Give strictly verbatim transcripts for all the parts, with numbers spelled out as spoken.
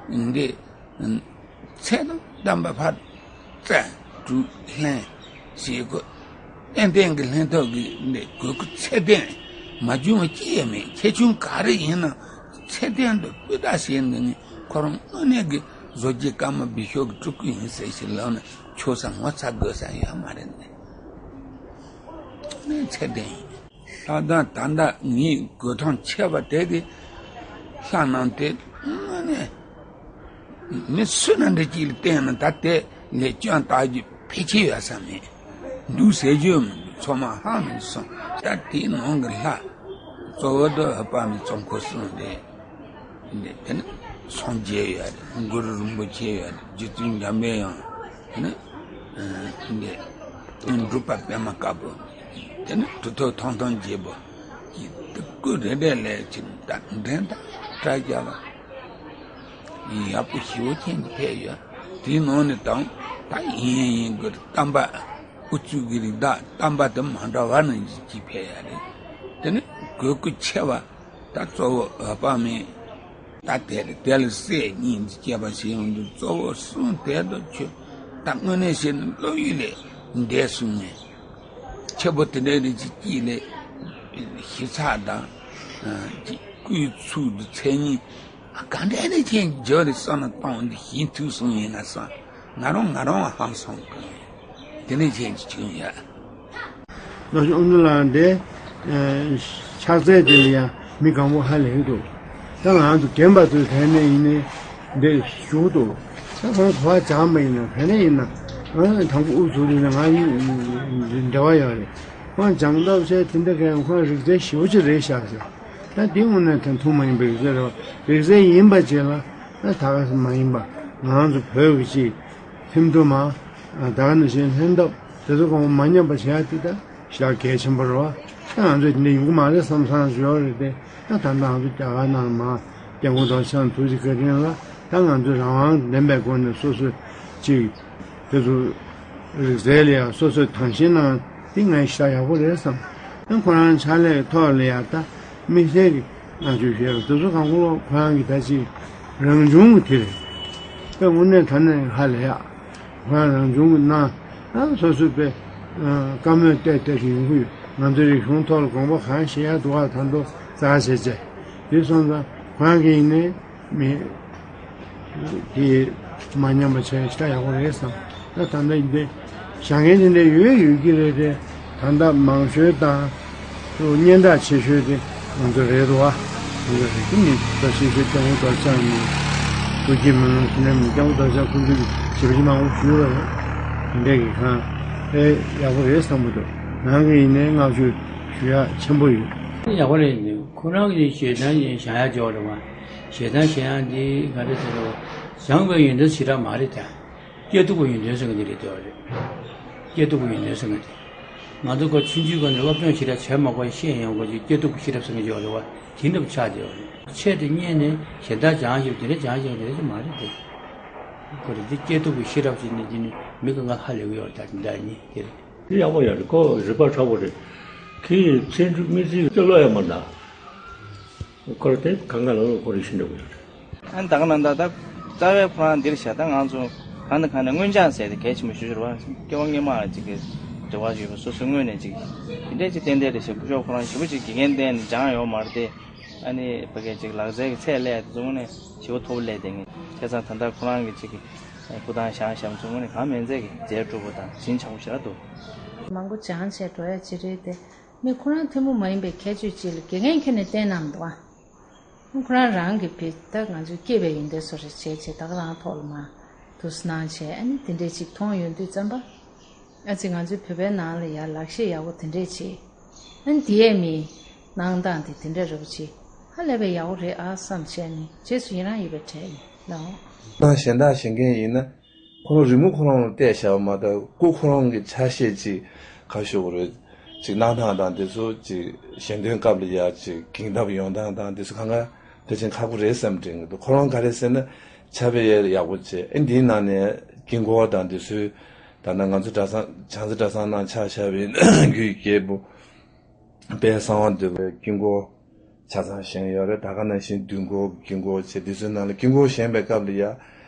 འདི་ཚད་དང་ལྡན་པ་ཕར་རྩ་དྲུག་ལྷན་ཞེས་གོ། ཏན་ཏན་གྱི་ལྷན་ཐབས་ཀྱི་འདི་གོས་སྐུ་ཚད་ལྡན་མ་བྱུང་བ་ཅི་ཡང་མེད། ཆེ་ཆུང་ག་རེ་ཡིན་ན་ཚད་ལྡན་དུ་སྤུས་དག་བྱས་ནས་ནི་ཁོ་རང་དངོས་གནས་ཀྱི་བཟོ་རྒྱུ་ཀརྨ་བི་ཤོ་གི་སྤྲུལ་སྐུ་ཡིན་ཟེར་ཞིག་ལབ་ན་ཆོག་ས་ངོ་ཚ་དགོས་ས་ཡོད་མ་རེད། ནི་ཚད་ལྡན་ཡིན། ལྷག་དོན་ད་ལྟ་ངའི་གོས་ཐང་ཆད་པ་དེ་གི་ལྷ་རྣམས་དེ་དངོས་གནས་མི་སུ་ན་འདྲ་ཅིག་ལ་བསྟན་ན་ད་དེ་ལས་སྐྱོན་བཏགས་རྒྱུ་ཕལ་ཆེར་ཡོད་ས་མེད། འདུག་ཟེར་རྒྱུ་མི་འདུག་ཚང་མ་ཧང་མི་སོང་། ད་དེའི་ནང་གི་ལྷ་གཙོ་བོ་དུ་འཕགས་པ་མི་ཙོང་ཁ་གསུམ་རེད། འདི་དེ་ནི་སངས་རྒྱས་ཡོད་རེད། གུ་རུ་རིན་པོ་ཆེ་ཡོད་རེད། རྗེ་བཙུན་འཇམ་པའི་དབྱངས། དེ་ནི་འདི་འབྲུག་པ་པད་མ་དཀར་པོ། དེ་ནི་གྲུབ་ཐོབ་ཐང་སྟོང་རྒྱལ་པོ། དེ་སྐུ་རེ་རེ་ལས་ཀྱི་ད་འདྲེན་དང་སྐྲ་རྒྱབ་ཡག་པོ་ཞེ་པོ་ཅན་གྱི་ཕེབས་ཡོད། དེའི་ནང་ནས་དང་ད་ཡིན་ཡིན་གྱི་བསྟན་པ་དབུ་ཚུགས་ཀྱི་རིགས་དང་བསྟན་པ་དེ་མ་འདྲ་བ་ནང་བཞིན་གྱི་ཕེབས་ཡ་རེད། དེ་ནི་གོས་སྐུ་ཆེ་བ། ད་གཙོ་བོ་འོད་དཔག་མེད། ད་དེ་ལ་དེ་ལ་སྲས་གཉིས་ཀྱི་སྐྱེས་པ་ཞིག་ཡོང་དུས་གཙོ་བོ་གསུམ་དེ་དུ་ཆུད། ད་དངོས་གནས་བཤད་ན་སློབ་ཡུལ་ལས་འདས་སོང་ནས་ཆེ་པོ་དེ་འདྲའི་རིགས་ཀྱི་དཀྱིལ་ལས་ཞིབ་ཚགས་དང་སྐུའི་ཚུལ་དུ་མཚན་ཉིད་གང་འདྲ་ནས་ཅན་འཇོག་རེ་བསམ་ན་གཏོང་འདི་ཞིག་ཐུག་སོང་ཡིན་ན་བསམ། ང་རང་ང་རང་ཧང་སང་གི། དེ་ནས་ཁྱེད་ཀྱི་བྱུང་ཡ། ལོ་ཆུང་ཨ་ནུ་ལགས་འདི་ཕྱག་རྩལ་དེ་ལ་ཡང་མི་གང་པོ་ཧ་ལས་འདུག་ད་ང་ཚོ་རྒན་པ་ཚོའི་གྲས་ནས་ཡིན་ནའི་འདི་ཞུགས་འདུག་ད་ཁོང་གོ་བ་སྦྱངས་པ་ཡིན་ན་ག་ནས་ཡིན་ན་ཨ་དང་པོ་དབུ་ཚུགས་དུས་ན་ང་འབྲེལ་བ་ཡོད་རེད། ཁོང་སྦྱངས་སྟབས་བྱས་དེ་འདྲ་གས་ཁོང་རིག་རྩལ་ཞེ་པོ་ཅིག་རེད་ཤག་ཟེར། ད་འདི་དངོས་གནས་ཐོན་ཐུབ་མ་ཡིན་པའི་རིག་རྩལ་རེད་བ། རིག་རྩལ་ཡིན་པ་བྱས་ལ་ད་ད་ག་ས་མ་ཡིན་པ་ང་ཚོ་བོད་ཀྱི་ཅིག་ཐིམ་ཐུ་མ་ད་ག་ནང་བཞིན་ལྷན་ཐབས་དེ་ཚོ་གང་མ་ཉམས་པ་བྱས་ཏེ་ད་ཞེ་དྲག་གལ་ཆེན་པོ་རེད་བ། ད་ང་ཚོས་དེ་འདྲ་ཡོང་གི་མ་རེད་བསམ་བསམ་ཞུ་ཡོད་རེད་དེ། ད་ད་ལྟ་ང་ཚོ་རྒྱ་གར་ནང་མ་སྐྱབས་མགོན་རྡོ་རྗེ་འཆང་ཐུགས་རྗེ་བཀའ་དྲིན་ལ་ད་ང་ཚོས་རང་དབང་ལྡན་པའི་སྒོ་ནས་སོ་སོས་ཅིག་དེ་ཚོ་རིག་རྩལ་ལ་ཡང་སོ་སོས་དང་ཞེན་གནང་དེ་ངས་ཤ་ཡག་པོ་རེད་བསམ། ཨ་ཁོ་རང་ཕྱག་ལས་ཐོག་ལ་ཡང་ད་དམིགས་བསལ་གྱི་ང་ཚོས་ཞུས་པ་དེ་ཚོ་གང་གོ་ཁོ་རང་གི་ད་ཅིག་རང་བྱུང་གི་དེ་རེད། དཔེ་དངོས་གནས་དྲང་གནས་ཧ་ལས་ཡག་ཁོ་རང་རང་བྱུང་གི་གནང་ཨ་སོ་སོས་དཔེ་བཀའ་མོལ་བལྟས་བལྟས་ཤིག་ཡོང་གི་ཡོད། ང་ཚོའི་རིག་གཞུང་ཐོག་ལ་དགོངས་པ་གང་བཞེས་ཡག་འདུག་ག་ད་དུང་རྩ་བྱས་བྱས་དེ་སོང་ཙང་ཁོ་རང་གི་ཡིན་ནའི། མི་དེ་མ་ཉམས་པ་བྱས་ཤ་ཡག་པོ་རེད་བསམ། ད་ད་ལྟ་ཡིན་ཏེ་བྱ་མཁན་དེ་འདྲ་ཡོད་ཡོད་ཀྱི་རེད་དེ། ད་ལྟ་མང་ཤོས་དང་སྙན་གྲགས་ཆེ་ཤོས་དེ་ང་ཚོ་རེད་འདུག་བ། ང་ཚོ་རེད་ཀྱི་མི་ད་ཤེས་ཤོས་སྐྱབས་མགོན་རྡོ་རྗེ་འཆང་ནས་ཐུགས་རྗེ་མི་ལོང་ཟེར་ནས་མི་སྐྱབས་མགོན་རྡོ་རྗེ་འཆང་སྐུ་མདུན་གྱི་ཞབས་ཕྱི་མང་པོ་ཞུས་པ་རེད། དེ་འདྲ་གི་གང་ཨེ་ཡག་པོ་རེད་བསམ་གྱི་འདུག་ང་གི་ཡིན་ནའི་བསྔགས་བརྗོད་ཞུ་ཡག་ཆེན་པོ་ཡོད། ཡག་པོ་རེད་འདུག་ཁོ་རང་གི་ཞེ་སྡང་ཡིན་བཞག་ཡག་འཇོག་རེད་བ། ཞེ་སྡང་ཞེ་སྡང་འདི་ག་རེ་ཟེར་རོ། སྦྱངས་པའི་ཡོན་ཏན་ཞེ་དྲག་མ་རེད་ད། སྐྱེས་ཐུབ་པའི་ཡོན་ཏན་ཟེར་མཁན་འདི་རེད་འདོད་རེད། སྐྱེས་ཐུབ་པའི་ཡོན་ཏན་ཟེར་མཁན་འདི། ང་ཚོ་ཁོ་ཆུང་ཆུང་སྒང་ནས་སློབ་སྦྱོང་ཞེ་དྲག་བྱས་མ་དགོས་ཤེས་ཡོང་དགོས་ཀྱི་སྐྱེས་ཐུབ་པའི་ཤེས་རབ་ཟེར་མཁན་འཇོག་རེད་བ། དེ་འདྲ་ཆགས་བསྡད་ཡོད་རེད། ཆེད་དུ་གཉེར་ནས་ཞེ་སྡང་སྦྱང་ཞིག་དེ་འདྲ་སྦྱང་ཞིག་དེ་འདྲ་ཅིག་མ་རེད་དེ། ཁོ་རེ་འདི་སྐྱེས་ཐུབ་པའི་ཤེས་རབ་ཅིག་ནི་འདི་ནི་མི་གང་ག་ཧ་ལས་ཀྱི་ཡོད་རེད་ད་འདི་འདྲ་ཡིན་དེ་རེད། དེ་ཡག་པོ་ཡོད་རེད། ཁོ་རིག་པ་ཕྲ་བོ་རེད། ཁོའི་ཚིག་འབྲུ་དམིགས་བརྩེ་ལོ་ཡ་མ་འདྲ། ཁོ་རེ་དེ་གང་ག་ལ་ལོ་ཁོ་རེ་ཤི་འགྲོ་གི་ཡོད་རེད། ཨ་ནི་ད་ག་ནང་ད་ད་རྩ་བའི་ཁོ་རང་འདིར་བཞག་ད་ང་ཚོ་གང་དང་གང་ནས་སྔོན་སྦྱངས་ཟེར་དེ་གལ་ཆེན་པོ་ཞུ་ཞུ་རེད་བ། སྐྱེ་བ་སྔོན་མ་ལ་ཅིག་གི་འབྲེལ་བ་ཡོད་པ་སོ་སོའི་སྔོན་ནས་ཅིག་དེ་འདྲས་ཅིག་ཏན་ཏན་རེད་ཞེས་སྐུ་ཞབས་ཁོ་རང་ཞེ་པོ་ཅིག་དགེ་རྒན་བསྟེན་ནས་སྦྱངས་ཡོད་མ་རེད་དེ། ཨ་ནི་ཕ་གིའི་ཅིག་ལག་རྩལ་གྱི་ཚད་ལས་དེ་ཚོ་དངོས་གནས་ཞེ་པོ་མཐོ་པོ་སླེབས་བསྡད་མཁན་བྱས་ཙང་ད་ལྟ་ཁོ་རང་གི་ཅིག་གི་སྐུ་ཐང་བཞེངས་བཞེངས་ཚོ་དངོས་གནས་གང་མིན་ཚད་ཀྱི་མཛད་སྤྲོ་པོ་དང་བྱིན་ཆགས་པོ་ཞེ་དྲག་འདུག་མང་པོ་སྦྱངས་བྱས་འགྲོ་ཡ་ཅིག་རེད་དེ། མི་ཁོ་རང་ཐུན་མོང་མ་ཡིན་པའི་ཁྱད་ཆོས་ཅིག་ལ་དགེ་རྒན་ཁྱོན་ནས་བསྟེན་གནང་འདུག་ཨ། ཁོ་རང་རང་གི་བེད་ད་ང་ཚོའི་སྐྱེས་པའི་ཡོན་ཏན་སོགས་རེ་བྱས་བྱས་ད་ག་རང་ཐོག་ལ་མ་དུ་སྣང་བྱས་ཨ་ནི་དེ་འདྲས་ཅིག་མཐོང་ཡོང་དུས་ཙམ་པ། ཨ་ཙི་ང་ཚོའི་བོད་པའི་ནང་ལ་ཡ་ལག་ཤེས་ཡག་པོ་དེ་འདྲས་བྱས། ཨ་ནི་དེ་ཡས་མི་གནང་སྟངས་དེ་དེ་འདྲས་རེད་པ་ཅིག་ཧ་ལས་པའི་ཡག་པོ་རེད་ཨ་བསམ་བྱས་ནས་རྗེས་སུ་ཡི་རང་ཡོད་པའི་གྲས་ཡིན་ལགས། ད་གཞན་དག་གཞན་མཁན་ཡིན་ན། ཁོ་རང་རི་མོ་ཁོ་རང་ལ་བལྟས་བཞག་པ་མ་གཏོགས་སྐུ་ཁོ་རང་གི་ཆ་ཤས་ཅིག་ག་ཞུ་དགོས་རེད། ཅིག་གནང་སྟངས་དང་དེ་ཚོ་ཅིག་ཞལ་འདོན་སྐབས་ལ་ཡ་ཅིག་གིང་ཐབ་ཡོང་སྟངས་དང་དེ་ཚོ་གང་ག་ཕལ་ཆེར་ཁག་པོ་རེད་བསམ་དྲན་གྱི་འདུག་ཁོ་རང་ག་རེ་ཟེར་ན་ཆ་བེ་ཡ་ཡག་པོ་བྱས་ཨེ་འདིའི་ནང་ནས་དཀྱིལ་འཁོར་དང་དེ་ཚོའི་ད་ནང་ང་ཚོ་གྲྭ་ཚང་བྱང་རྩེ་གྲྭ་ཚང་ནང་ཆ་བཞག་པའི་རྒྱུད་རྒྱལ་པོ་དཔལ་གསང་བ་འདུས་པའི་དཀྱིལ་འཁོར། ཆ་ཚང་བཞེངས་ཡོད་རེད། ད་ག་ནང་བཞིན་མདུན་སྐོར་དཀྱིལ་འཁོར་བྱས་འདི་ཚོའི་ནང་ལ་དཀྱིལ་འཁོར་བཞེངས་པའི་སྐབས་ལ་ཡ།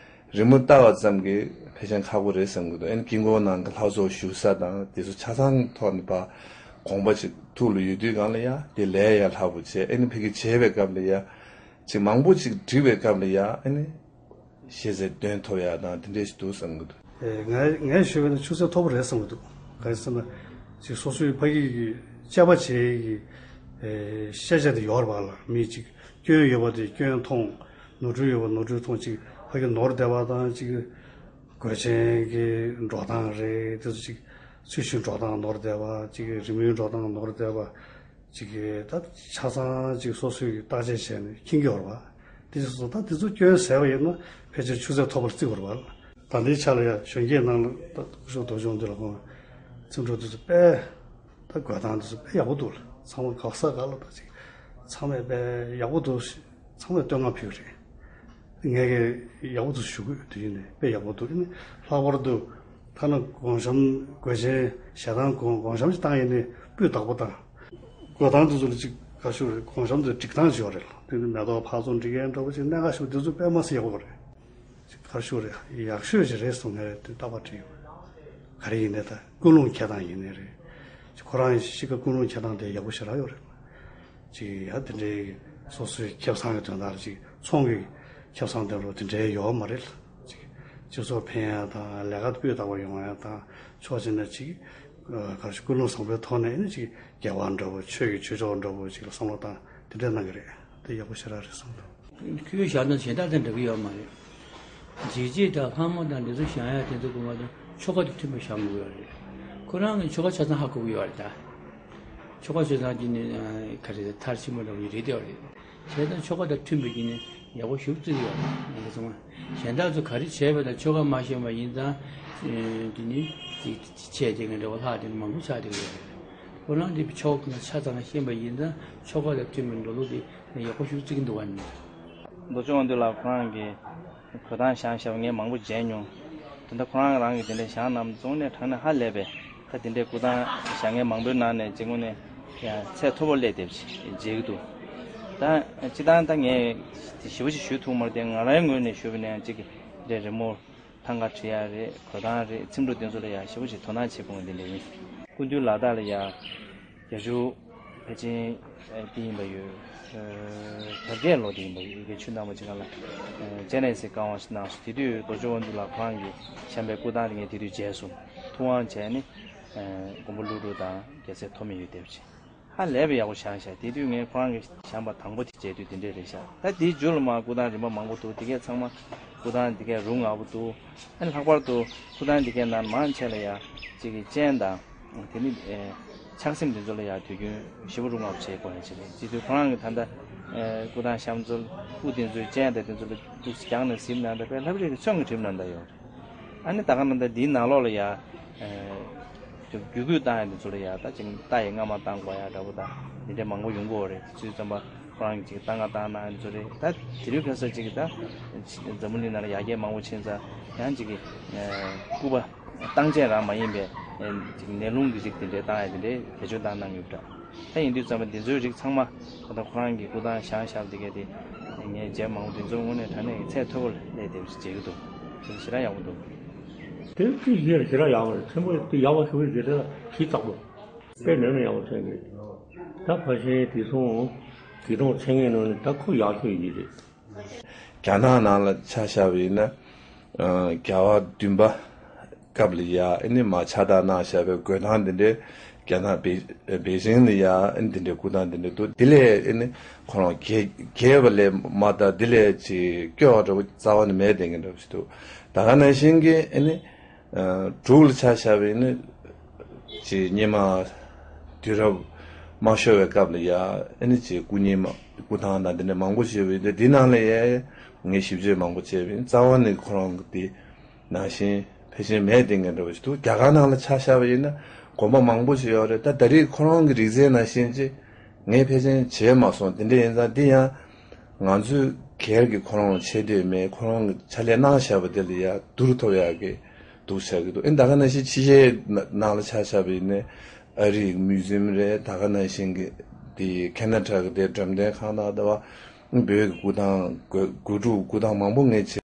རི་མོ་ལྟ་བ་ཙམ་གྱིས་ཕལ་ཆེར་ཁག་པོ་རེད་བསམ་གྱི་འདུག་ཨ་ནི་དཀྱིལ་འཁོར་ནང་གི་ལྷ་ཚོགས་བཞུགས་ས་དང་དེ་ཚོ་ཆ་ཚང་ཐོག་ནས་ཕར་དགོངས་པ་ཅིག་ཐུགས་ལ་ཡོད་དུས་སྒང་ལ་ཡ་དེ་ལས་ཡ་ལྷག་པོ་བྱས། ཨ་ནི་ཕ་གི་བྱེད་པའི་སྐབས་ལ་ཡ་ཅིག་མང་པོ་ཅིག་བསྒྲིགས་པའི་སྐབས་ལ་ཡ་ཨ་ནི་ཤེས་ཚད་འདོན་ཐུབ་ཡ་དང་དེ་འདྲས་ཞིག་འདུག་བསམ་གྱི་འདུག་ཨེ། ངས་ངས་ཞུས་པ་ན་ཆུ་ཚད་མཐོ་པོ་རེད་བསམ་གྱི་འདུག་གང་ཡིན་ཟེར་ན་ཅིག་སོ་སོའི་ཕ་གི་གི་དཔྱད་པ་བྱེད་ཡ་གི་ཨེ་ཤེས་བྱ་དེ་ཡོད་རེད་པ་ལ། མི་ཅིག་སྐྱོན་ཡོད་པ་དེ་སྐྱོན་མཐོང་། ནོར་འཁྲུལ་ཡོད་པ་ནོར་འཁྲུལ་མཐོང་། ཅིག་ཕ་གི་ནོར་བསྡད་པ་དང་ཅིག་གོས་ཆེན་གྱི་འགྲོ་སྟངས་རེད། དེ་ཚོ་ཅིག་ཚུལ་བཞིན་འགྲོ་སྟངས་ནོར་བསྡད་པ། ཅིག་རི་མོའི་འགྲོ་སྟངས་ནོར་བསྡད་པ། ཅིག་གིས་ད་ཆ་ཚང་ཅིག་སོ་སོས་བརྟག་དཔྱད་བྱས་ནས་མཁྱེན་གྱི་ཡོད་རེད་པ། དེ་ཚོ་ད་དེ་ཚོ་སྐྱོན་ཟེར་བ་ཡིན་ན་ཕལ་ཆེར་ཆུ་ཚད་མཐོ་པོར་བརྩི་དགོས་རེད་པ། ད་ལྟའི་ཆ་ལ་ཡ་གཞོན་སྐྱེས་ནང་ལ་ད་སྐུ་ཞབས་རྡོ་རྗེ་དབང་འདུས་ལགས་ཁོང་ཚེམ་དྲུབ་དེ་ཚོ་དཔེ་ད་འགོད་སྟངས་དེ་ཚོ་དཔེ་ཡག་པོ་འདུག་ལ། ཚང་མ་ག་ས་ག་ལ་ད་ཅིག་ཚང་མས་དཔེ་ཡག་པོ་འདུག་ཚང་མས་བསྟོད་བསྔགས་ཕུལ་རེད། ངས་ཀྱི་ཡག་པོ་འདུག་ཞུ་དགོས་དུས་ཡིན་ནས་དཔེ་ཡག་པོ་འདུག་ཨ་ནི་ལྷག་པར་དུ་ཐ་ན་དགོངས་ཤམ་གོས་ཆེན་ཞལ་ཐང་དགོངས་དགོངས་ཤམ་ཞིག་བཏང་ཡིན་ནས་སྤུས་དག་པོ་བཏང་། དགོད་སྟངས་དེ་ཚོ་ལ་ཅིག་ག་ཞུ་རེད། དགོངས་ཤམ་དེ་སྒྲིག་སྟངས་ཅིག་ཡོད་རེད། དེ་ནི་མེ་ཏོག་ཕར་ཚུར་སྒྲིག་ཡས་འདྲ་པོ་ཅིག་གནད་འགག་ཞིག་དེ་ཚོ་དཔེ་མ་སྲིད་ཡག་པོ་རེད། ཅིག་ག་ཞུ་རེད། ཡག་ཤོས་ཅིག་རེད་གསུང་ནས་རེད། དེ་རྟག་པར་བྲིས་ཡོད། ག་རེ་ཡིན་ནའི་ད་ཀུན་སློང་འཁྱེར་སྟངས་ཡིན་ནའི་རེད། ཅིག་ཁོ་རང་གཤིས་ཀ་ཀུན་སློང་འཁྱེར་སྟངས་དེ་ཡག་པོ་ཞེ་དྲག་ཡོད་རེད། ཅིག་ཡ་དེ་འདྲའི་སོ་སོའི་ཁེ་བཟང་གི་དོན་དག་ཅིག་ཚོང་གི་ཁེ་བཟང་དེ་འདྲ་དེ་འདྲའི་ཡོད་མ་རེད། ཅིག་སྤྱི་ཚོགས་ཕན་ཡ་དང་ལས་ཀ་སྤུས་དག་པོ་ཡོང་ཡ་དང་ཕྱོགས་གཅིག་ནས་ཅིག་ག་རེ་ཞུ། ཀུན་སློང་བཟང་པོའི་ཐོག་ནས་ནི་ཅིག་དགེ་བ་འདྲ་པོ་ཆོས་ཀྱི་ཆོས་ཕྱོགས་འདྲ་པོ་ཅིག་ལ་བསམ་བློ་བཏང་དེ་འདྲ་གནང་གི་རེད། དེ་ཡག་པོ་ཞེ་དྲག་རེད་བསམ་འདུག་ཁོའི་བཞག་ན་གཞན་དག་དང་འདྲ་གི་ཡོད་མ་རེད། འཇིགས་བྱེད་དང་ལྷ་མོ་དང་འདི་ཚོ་བཞག་ཡ་དེ་ཚོ་དགོས་མ་གཏོགས་ཆོ་ག་དང་མཐུན་པ་བཞག་དགོས་ཡོད་རེད། ཁོ་རང་གི་ཆོ་ག་ཆ་ཚང་ཧ་གོ་གི་ཡོད་རེད་ད། ཆོ་ག་ཆ་ཚང་གི་ནི་ག་རེ་མཐར་ཕྱིན་པ་འདྲ་བོ་ཞིག་རེད་བསྡད་ཡོད་རེད། བྱས་ཙང་ཆོ་ག་དང་མཐུན་པ་གི་ནི་ཡག་པོ་ཞིག་བརྩི་གི་ཡོད་རེད། ངས་ཚང་མ་གཞན་དག་ཚོ་ག་རེ་བྱས་པ་དང་ཆོ་ག་མ་ཤེས་པ་ཡིན་ཙང་དེ་ནི་ཅིག་ཆད་དེ་ངས་འདྲ་བོ་ལྷག་དེ་ནི་མང་པོ་ཆགས་བསྡད་ཀྱི་ཡོད་རེད། ཁོ་རང་དེ་ཆོ་ག་ཆ་ཚང་ཤེས་པ་ཡིན་ཙང་ཆོ་ག་དང་མཐུན་པའི་འགྲོ་ལུགས་དེ་ཡག་པོ་ཞིག་བརྩི་གི་འདུག་བ་ནི། རྡོ་རྗེ་དབང་འདུས་ལགས་ཁོ་རང་གིས་གོས་ཐང་བཞེངས་བཞག་ངས་མང་པོ་མཇལ་མྱོང་། དེ་འདྲ་ཁོ་རང་རང་གིས་དེ་འདྲ་བཞེངས་གནང་བྱུང་ནས་དྲང་གནས་ཧ་ལས་པའི་ད་དེ་འདྲའི་སྐུ་ཐང་བཞེངས་མཁན་མང་པོའི་ནང་ནས་གཅིག་ངོས་ནས་ཡང་ཚད་མཐོ་པོ་སླེབས་བསྡད་པ་ཞིག་མཇལ་གྱི་འདུག་ད་སྤྱིར་བཏང་ད་ངས་དེ་ཞེ་པོ་ཞིག་ཞུ་ཐུབ་མ་རེད་དེ། ང་རའི་ངོས་ནས་ཞུས་པ་ན་ཡང་གཅིག་གི་འདྲའི་རི་མོ་ཐང་ག་བྲིས་ཡ་རེད། གོས་ཐང་རེད། ཚེམ་དྲུབ་དེ་ཚོ་ལ་ཡང་ཞེ་པོ་ཞིག་དོ་སྣང་བྱེད་དགོས་ངེས་དེ་འདྲ་ཡིན། སྐུ་མདུན་ལ་དྭགས་ལ་ཡང་བརྒྱད་ཅུ་ཕལ་ཆེར་ཨ་འདི་ཡིན་པ་ཡོད། ཨ་བརྒྱད་བརྒྱད་ལོ་དེ་ཡིན་པ་ཡོད། ཡི་གེ་ཆུ་ནང་པ་ཅིག་ག་ལ་ཨ་སྤྱན་རས་གཟིགས་བཀའ་དབང་ཞིག་གནང་སོང་། དེ་དུས་རྡོ་རྗེ་དབང་འདུས་ལགས་ཁོ་རང་གིས་བཞེངས་པའི་སྐུ་ཐང་དེ་ངས་དེ་དུས་མཇལ་སོང་། ཐུབ་དབང་བྱས་ནི་ཨ་མགོན་པོ་ཀླུ་སྒྲུབ་དང་རྒྱལ་སྲས་ཐོགས་མེད་ཡོད་བསྡད་པ་ཅིག་ཧ་ལས་པའི་ཡག་པོ་བཞེངས་ཤག་དེ་དུས་ངས་ཁོ་རང་གིས་བཞེངས་པ་དང་པོ་དེ་མཇལ་དུས་དེ་འདྲས་རེད་ཤག་ད་དེའི་མཇུག་ལ་མར་སྐུ་ཐང་རིམ་པ་མང་པོ་འདུག་དེ་གས་ཚང་མ་སྐུ་ཐང་དེ་གས་རུ་ང་པོ་འདུག་ཨ་ནི་ལྷག་པར་དུ་སྐུ་ཐང་དེ་གས་ནང་མང་ཆེ་ལ་ཡ་གཅིག་གི་སྤྱན་དང་དེ་ནི་ཨེ་ཕྱག་སེམས་དེ་ཚོ་ལ་ཡ་དུས་རྒྱུན་ཞེ་པོ་རུ་ང་པོ་བྱེད་དགོས་ཡ་ཅིག་རེད། དེ་དུས་ཁོ་རང་གིས་ད་ལྟ་ཨེ་སྐུ་ཐང་བཞེངས་ཚུལ་སྐུ་དེ་ཚོའི་སྤྱན་དང་དེ་ཚོ་ལ་འདུག་སེ་རྒྱང་ནས་གཟིགས་ན་ད་དཔེ་ལྷ་རིས་ཀྱི་ཚོན་གྱི་གྲིབ་ནང་ད་ཡོད་རེད། ཨ་ནི་ད་ག་ནང་ད་འདིའི་ནང་ལོགས་ལ་ཡ། ཨ་ཅིག་རྒྱུད་སྐུད་བཏང་ཡ་འདི་ཚོ་ལ་ཡ་ད་ཅིག་རྟ་ཡི་རྔ་མ་བཏང་དགོས་ཡ་འདྲ་པོ་དང་འདི་འདྲའི་མང་པོ་ཡོང་གི་ཡོད་རེད། དུས་ཙམ་པ་ཁོ་རང་གིས་ཅིག་རྟ་རྔ་བཏང་གནང་ཡ་འདི་ཚོ་རེད། ད་དེ་རིང་ཁ་སང་ཅིག་ད་འཛམ་བུ་གླིང་ནང་ལ་ཡར་རྒྱས་མང་པོ་ཕྱིན་ཙང་ཡང་ཅིག་གི་ཨ་སྐུད་པ་བཏང་བྱས་རང་མ་ཡིན་པའི་ཨ་ཅིག་ནས་རླུང་གི་རིགས་འདི་འདྲའི་བཏང་ཡ་འདི་འདྲའི་བེད་སྤྱོད་བཏང་གནང་ཡོད་པ་འདྲ། ད་ཡིན་དུས་ཙམ་པ་འདི་ཚོའི་རིགས་ཚང་མ་ད་ལྟ་ཁོ་རང་གི་སྐུ་ཐང་བཞེངས་བཞག་པ་འདི་གས་དེ་ངས་མཇལ་མང་པོ་འདི་ཚོའི་ངོས་ནས་དྲང་གནས་ཀྱི་ཚད་མཐོ་པོ་ལ་སླེབས་བསྡད་པ་ཞིག་མཇལ་གྱི་འདུག་དེ་ཞེ་དྲག་ཡག་པོ་འདུག་དེ་ཅི་ཞེ་ཞེ་དྲག་ཡག་པོ་རེད། ཆེན་པོ་དེ་ཡག་པོ་ཞུ་གི་རེད། ད་ཞིབ་ཚགས་པོ་དཔེ་ནོར་ནས་ཡག་པོ་མཚོན་གྱི་རེད། ད་ཕར་ཕྱིན་དེ་སོང་དེ་དང་མཚན་ངན་ནང་ནས་ད་ཁོ་ཡག་ཤོས་ཡིན་རེད། རྒྱ་ནག་ནང་ལ་ཆ་བཞག་པ་ཡིན་ན། ཨ་རྒྱལ་བ་བདུན་པ་སྐབས་ལ་ཡ་ཨ་ནི་མར་ཕྱག་རྟགས་གནང་བཞག་པའི་གོས་ཐང་འདི་འདྲའི་རྒྱ་ནག་པེ་པེ་ཅིང་ལ་ཡ་ཨ་ནི་འདི་འདྲའི་སྐུ་ཐང་འདི་འདྲ་འདུག་འདི་ལས་ཨ་ནི་ཁོ་རང་རྒྱས་རྒྱས་པ་ལས་མ་གཏོགས་འདི་ལས་ཅིག་སྐྱོ་བ་འདྲ་བོ་རྩ་བ་ནས་མེད་བསྡད་མཁན་འདྲ་བོ་ཞིག་འདུག་ད་ག་ནང་བཞིན་གྱི་ཨ་ནི། ཨ་འབྲུག་ལ་ཆ་བཞག་པ་ཡིན་ན། ཅིག་སྔོན་མ་དུས་རབས་དམའ་ཤོས་པའི་སྐབས་ལ་ཡ་ཨ་ནི་ཅིག་སྐུ་རྙིང་མ་སྐུ་ཐང་དང་འདི་འདྲ་མང་པོ་ཞིག་ཡོད་པ་ཡིན་ཏེ་འདི་ནང་ལ་ཡ་ངས་ཞིབ་དཔྱད་མང་པོ་བྱས་པ་ཡིན། རྩ་བ་ནས་ཁོ་རང་གི་དེ་ནང་བཞིན་ཕལ་ཆེར་མེད་བསྡད་མཁན་འདྲ་བོ་ཞིག་འདུག་རྒྱ་གར་ནང་ལ་ཆ་བཞག་པ་ཡིན་ན་དགོན་པ་མང་པོ་ཞིག་ཡོད་རེད། ད་ད་རེས་ཁོ་རང་གི་རིག་རྩལ་ནང་བཞིན་ཅིག་ངས་ཕལ་ཆེར་བྱས་མ་སོང་། དེ་འདྲ་ཡིན་ཙང་འདི་ཡང་ང་ཚོའི་སྒེར་གྱི་ཁོ་རང་ལ་ཆེ་བསྟོད་མེད། ཁོ་རང་གི་ཕྱག་ལས་གནང་བཞག་པ་དེ་ལ་ཡ་བསྡུར་ཐུབ་ཡག་གི་འདུག་ཆགས་ཀྱི་འདུག་ཨེ་ད་ག་ནང་བཞིན་ཕྱི་རྒྱལ་ནང་ལ་ཆ་བཞག་པ་ཡིན་ན་ཨ་རིའི་མིའུ་ཛིམ་རེད། ད་ག་ནང་བཞིན་གྱི་ དེ་ཁེ་ན་ཌ་གི་དེ་འགྲེམས་སྟོན་ཁང་དང་། ད་བ་བོད་ཀྱི་འགུག་སྟངས། དགོད་བྲོ་འགུག་སྟངས་མང་པོ་ངས་བྱས།